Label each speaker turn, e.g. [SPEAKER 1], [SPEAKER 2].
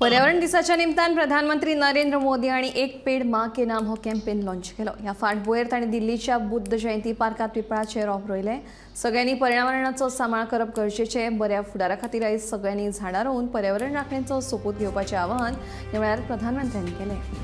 [SPEAKER 1] पर्यावरण दिसाच्या निमतान प्रधानमंत्री नरेंद्र मोदी आनी एक पेड माँ के नाम हो कॅम्पेन लॉन्च केलो. ह्या फाटभुंयेर तांणी दिल्लीच्या बुद्ध जयंती पार्कात पिपळाचे रोप रोयले. सगळ्यांनी पर्यावरणाचो सांबाळ करप गरजेचें. बऱ्या फुडारा खातीर आयज सगळ्यांनी झाडां रोवन पर्यावरण राखणेचो सोपूत घेवपाचें आवाहन ह्या वेळार प्रधानमंत्र्यांनी केलें.